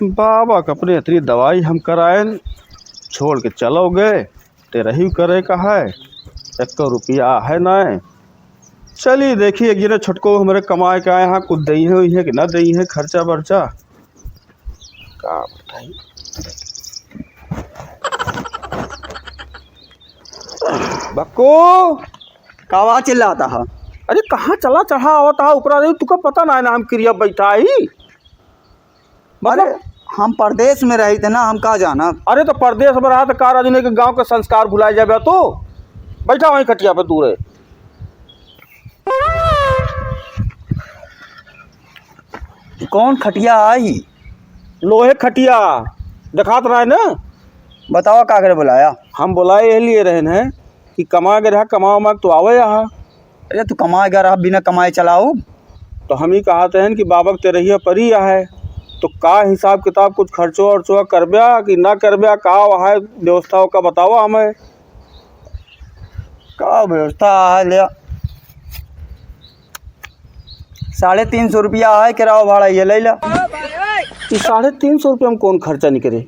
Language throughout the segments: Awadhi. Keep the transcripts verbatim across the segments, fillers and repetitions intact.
बाबा क अपने इतनी दवाई हम कराएन, छोड़ के चलो गए, तेरही करे का है, एक्को रुपया है नाय। चली देखी, एक जने छोटको हमरे कमाए के आए हैं, कुछ दई है, है कि ना दई है, खर्चा बर्चा। का बताई? बक्को! कावा चिल्लाता हा? अरे, कहाँ चला चढ़ा आवत हा, ऊपरा रही, तुका पता ना है ना, हम किरिया बैठा ही। मतलब अरे, हम परदेस में रही थे ना, हम का जाना। अरे, तो परदेस में रहा तो का राजू ने के गाँव के संस्कार भुलाए जाबे तू? बैठा वहीं खटिया पे दूर है। कौन खटिया आई? लोहे खटिया, देखात रहे ना? बतावा का करे बुलाया? हम बुलाए यह लिए रहन है कि कमा के रहा, कमा उमा के तो आवे यहाँ। अरे, तू कमाए गा रहा, बिना कमाए चलाओ? तो हम ही कहत हैं कि बाबा के तेरहिया परी है, तो का हिसाब किताब, कुछ खर्चो वर्चो करब्या कि ना करब्या, का है व्यवस्था का बतावा हमें। का व्यवस्था है, ले साढ़े तीन सौ रुपया है किराया भाड़ा, ये ले ला। ई साढ़े तीन सौ रुपया में कौन खर्चा निकरे?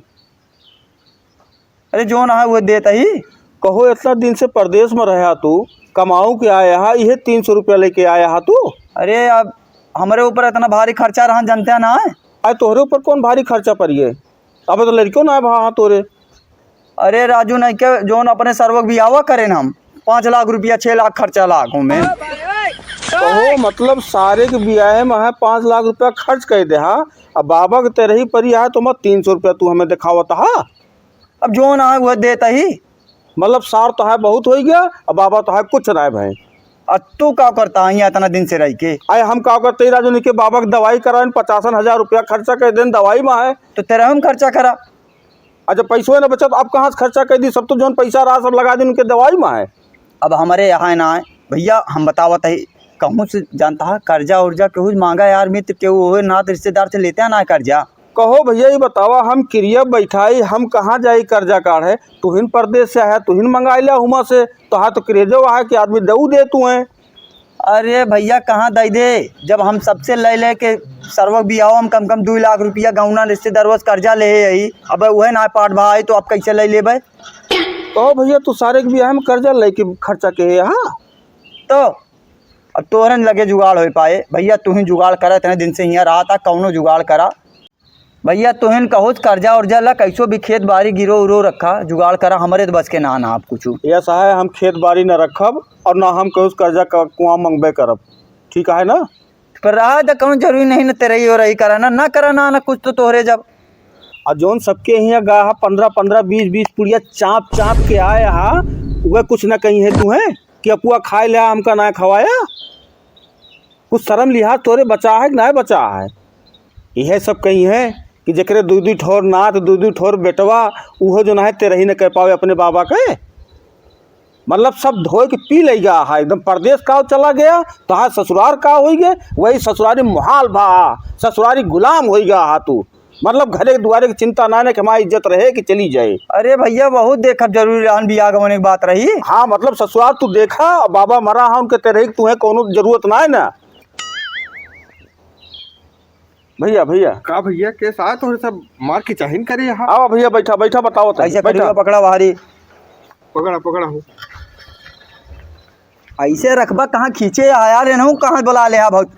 अरे, जौन आहे, उहे देत ही। कहो, इतना दिन से परदेस में रहा तू, कमाऊ के आया हा, इहे तीन सौ रुपया लेके आया हा तू? अरे, अब हमरे ऊपर इतना भारी खर्चा रहा, जनते ना है। अरे, तोहरे ऊपर कौन भारी खर्चा पड़ी है? अबे तो लड़कियों ना भा हा तोरे। अरे राजू, नहीं के जौन अपने सरवक बियावा करेन हम, पाँच लाख रुपया, छह लाख खर्चा लाग ओमे। कहो, मतलब, सारे के बियाहे में है पाँच लाख रुपया खर्च कर दे हा, अब बाबा के तेरही परी है, तो मत तीन सौ रुपया तू हमें दिखावत हा। अब जौन आहे, वह देत ही। मतलब, सार तो है बहुत होइ गया, अब बाबा तो है कुछ ना है भाई। अब तू का करता है यहाँ इतना दिन से रह के? अरे, हम का करते ही राजू, निके बाबा के दवाई कराएन, पचासन हजार रुपया खर्चा कर देन दवाई में है। तो तेरा हम खर्चा करा। अच्छा, पैसो है ना बचत, अब कहाँ से खर्चा कर दी? सब तो जौन पैसा रहा, सब लगा दी उनके दवाई में है। अब हमारे यहाँ ना है भैया, हम बतावत है, कहूँ से जानता है, कर्जा उर्जा केहू मांगा यार मित्र, केहू हो नात रिश्तेदार से लेते हैं ना कर्जा। कहो भैया, ये बतावा, हम किरिया बैठाई, हम कहाँ जाई कर्जा काढ़े? तुहिन परदेस से आया, तुहिन मंगाई ला हुमा से, तोहार तो क्रेजो है कि आदमी दऊ दे तू है। अरे भैया, कहाँ दई दे? जब हम सबसे ले लेके सरवक बियाहो, हम कम कम दुई लाख रुपया गौना रिश्तेदारवा से कर्जा लेहे हई। अब उहे ना पाट भाई, तो अब कैसे ले लेबे? कहो भैया, तू सारे के बियाह में कर्जा लेके खर्चा के है, हाँ? तो अब तोहरन लगे जुगाड़ होइ पाए। भैया, तू ही जुगाड़ करा, इतने दिन से हियाँ रहा था, कौनो जुगाड़ करा। भैया, तोहन कहोच कर्जा उर्जा ला, कैसो भी खेत बारी गिरो उरो रखा, जुगाड़ करा, हमरे तो बस के ना, ना आप कुछ। या सहाय, हम खेत बारी न रखब और ना हम कहोच कर्जा क-, कुआं मंगबे करब, ठीक है ना? पर रहा तो कौन जरूरी नहीं ना, तेरही ओरही करा ना, ना करा ना, ना कुछ तो तोहरे जब। आ जौन सबके हियाँ गा हा, पन्द्रह पन्द्रह, बीस बीस पुड़िया चाँप चाँप के आए हा, वह कुछ ना कही है तू है कि अपुआ खाए ले, हमका ना खवाया। कुछ शर्म लिहाज तोरे बचा है कि नाय बचा है? इहे सब कही है कि जेकरे दुइ दुइ ठोर नात, दुइ दुइ ठोर बेटवा, उहो जो ना है तेरही न कह पावे अपने बाबा के। मतलब सब धोए के पी ले गया है, एकदम परदेस का चला गया, तो हाँ ससुरार का होई गए, वही ससुरारी मुहाल भा, ससुरारी गुलाम होई गया हा तू। मतलब घरे दुआरे की चिंता ना है कि हमारी इज्जत रहे कि चली जाए। अरे भैया, बहुत देखब जरूरी रहन, बियाह गवने की बात रही। हाँ, मतलब ससुरार तू देखा, बाबा मरा हा उनके तेरही, तू है कोनो जरूरत ना है ना। भैया, भैया। का भैया, केस आए तोहरे सब मार के चाहिन करे यहाँ? आवा भैया, बैठा, बैठा, बताओ तनी, ऐसे बैठा। करियो, पकड़ा भारी। पकड़ा, पकड़ा हो। ऐसे रखबा कहाँ खींचे आया रे, नहु कहाँ बुला ले हा बहुत।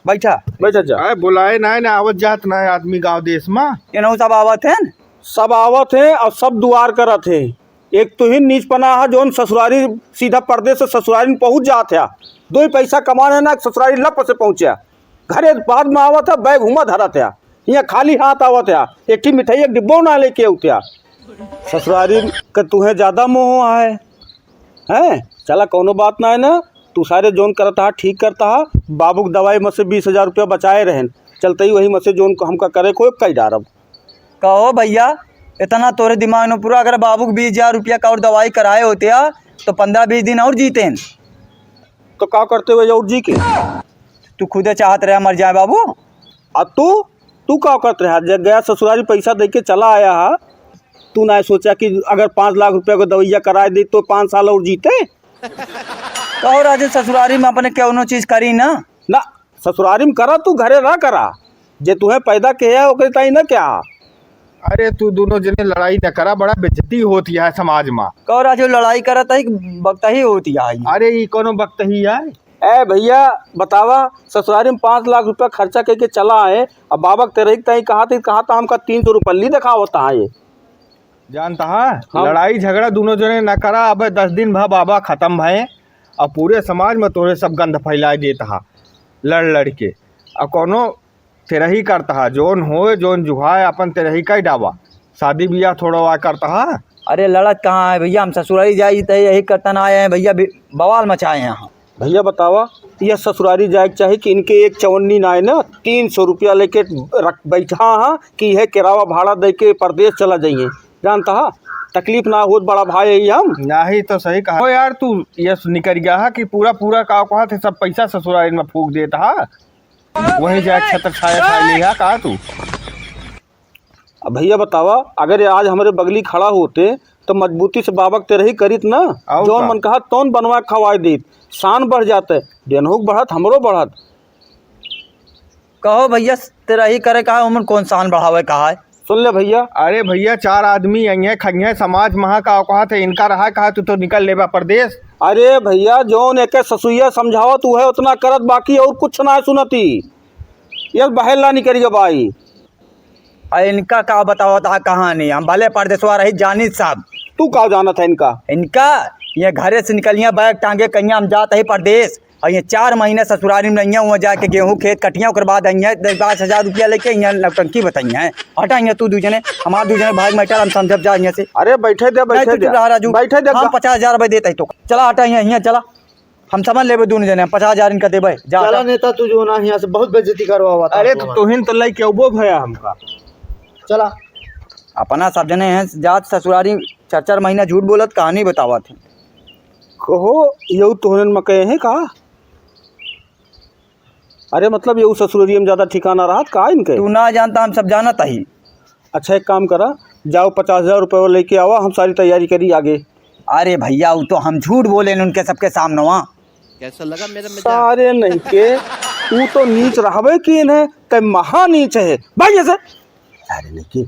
बैठा। बैठा जा। अरे बुलाए ना, ना आवत जात ना है आदमी गाँव देश में। ये नहु सब आवत हैं? सब आवत हैं और सब दुआर करत हैं। एक तुहिन नीच पना हा, जौन ससुरारी सीधा परदेस से ससुरारी में पहुँच जात है, दो ही पैसा कमान है ना, ससुरारी लप से पहुँचे, घरे बाद में आवत है, बैग हुमा धरत है, हियाँ खाली हाथ आवत है, एक ठी मिठाई एक डिब्बो ना लेके उठ्या। ससुरारी के तुहे ज्यादा मोह है, हैं? चला कौनो बात ना है ना, तू सारे जौन करत हा ठीक करत हा, बाबू के दवाई में से बीस हजार रुपया बचाए रहन, चलते ही वही में से जौन हमका करे को कई डारब। कहो भैया, इतना तोरे दिमाग में पूरा, अगर बाबू के बीस हजार रुपया का और दवाई कराए होते आ, तो पन्द्रह बीस दिन और जीते हैं। तो का करते हुए और जी के? तू खुदे चाहत रहे मर जाए बाबू। आ तू, तू का करत रहा? जब गया ससुरारी पैसा दे के चला आया हा, तू ना सोचा कि अगर पाँच लाख रुपया को दवाइया कराए दे तो पाँच साल और जीते? कहो राजू, ससुरारी में अपने कौनो चीज करी ना। ना, ससुरारी में करा, तू घरे ना करा। जे तुहें पैदा किहे है, ओकरे ताई न किहा। अरे, तू दुनो जने लड़ाई न करा, बड़ा बेइज्जती होत है समाज मा। कहो राजू, लड़ाई करत है कि बकतही होत है? अरे, ई कौनो बकतही है? ए भइया, बतावा, ससुरारी मा पाँच लाख रुपया खर्चा कइके चला आए, अब बाबा के तेरही के ताई कहा त, कहा त हमका तीन सौ रुपया ली देखावत है। जानत हा, हाँ। लड़ाई झगड़ा दुनो जने न करा। अब दस दिन भा बाबा खतम भए, अब पूरे समाज मा तोहरे सब गंध फैलाए देत हा, लड़ लड़ के। अब कौनो तेरही करत हा, जौन होए, जौन जुहाए, अपन तेरही कइ डावा, शादी बियाह थोड़ा वा करत हा। अरे लड़त कहाँ है भइया, हम ससुरारी जाई त यही करतन आए हैं भइया, बि-, बवाल मचाए हैं हम। भइया बतावा, यह ससुरारी जाए के चाही कि इनके एक चवन्नी नाय न, तीन सौ रुपया लेके रख बैठा हा कि यह किरावा भाड़ा दे के परदेस चला जइहें। जानत हा, तकलीफ ना होत बड़ा भाई है हम। नाही तो सही कहा। ओ यार, तू ये निकल गया हा कि पूरा पूरा का कहा थे, सब पैसा ससुरारी मा फूँक देत हा, वही जाए छत्र छाया खा लिहा का तू। अब भइया बतावा, अगर आज हमरे बगली खड़ा होते तो मजबूती से बाबा के तेरही करित ना, और जौन का? मन कहा तौन बनवा के खवाए देत, शान बढ़ जाते, देनहू के बढ़त, हमरो बढ़त। कहो भइया, तेरही करे का है, उमन कौन शान बढ़ावे का है? सुन ले भइया। अरे भइया, चार आदमी अइहें, खइहें, समाज महा का औकात है, इनका रहा कहा, तू तो निकल लेबा परदेस। अरे भइया, जौन एके ससुइया समझावत उहे उतना करत, बाकी और कुछ ना सुनती। ये बहेला निकल गए बाई। अरे इनका का बतावत आ कहानी, हम भले परदेसवा रही जानी सब। तू का जानत है इनका? इनका ये घरे से निकलिया बैग टांगे कहिया हम जात है परदेस, और ये चार महीने ससुरारी में रहिया, वहाँ जाके गेहूँ खेत कटिया, ओकर बाद अइया दस बाईस हजार रुपया लेके यहाँ नौटंकी बताइया है। हटा यहाँ तू दू जने, हमार दू जने भाई मैटर हम समझब जा यहाँ से। अरे बैठे दे, नहीं बैठे तो दे। चुप रहा राजू, बैठे दे हम गा। पचास हजार रुपये देते हैं तो चला हटा यहाँ, यहाँ चला। हम समझ लेबे दोनों जने, हम पचास हजार इनका देबे, जा, चला जा। नेता, तू जो ना यहाँ से बहुत बेइज्जती करवावा था अरे तू तो हमार। तुहिन तो लइके अउबो भया हमका। चला। अपना सब जने हैं जात ससुरारी, चार चार महीना झूठ बोलत कहानी बतावत है। कहो, यहू तोहरन में कहे हैं का? अरे मतलब यहू ससुरारी में ज्यादा ठिकाना रहत का इनके? तू ना जानता, हम सब जानत ही। अच्छा एक काम करा, जाओ पचास हजार रुपये लेके आवा, हम सारी तैयारी करी आगे। अरे भइया, उ तो हम झूठ बोले उनके सबके सामने वहाँ। कैसा लगा मेरा मजाक? सारे नहीं के, उ तो नीच रहबे किन है, ते महा नीच है। भाग यहाँ से। सारे नहीं के।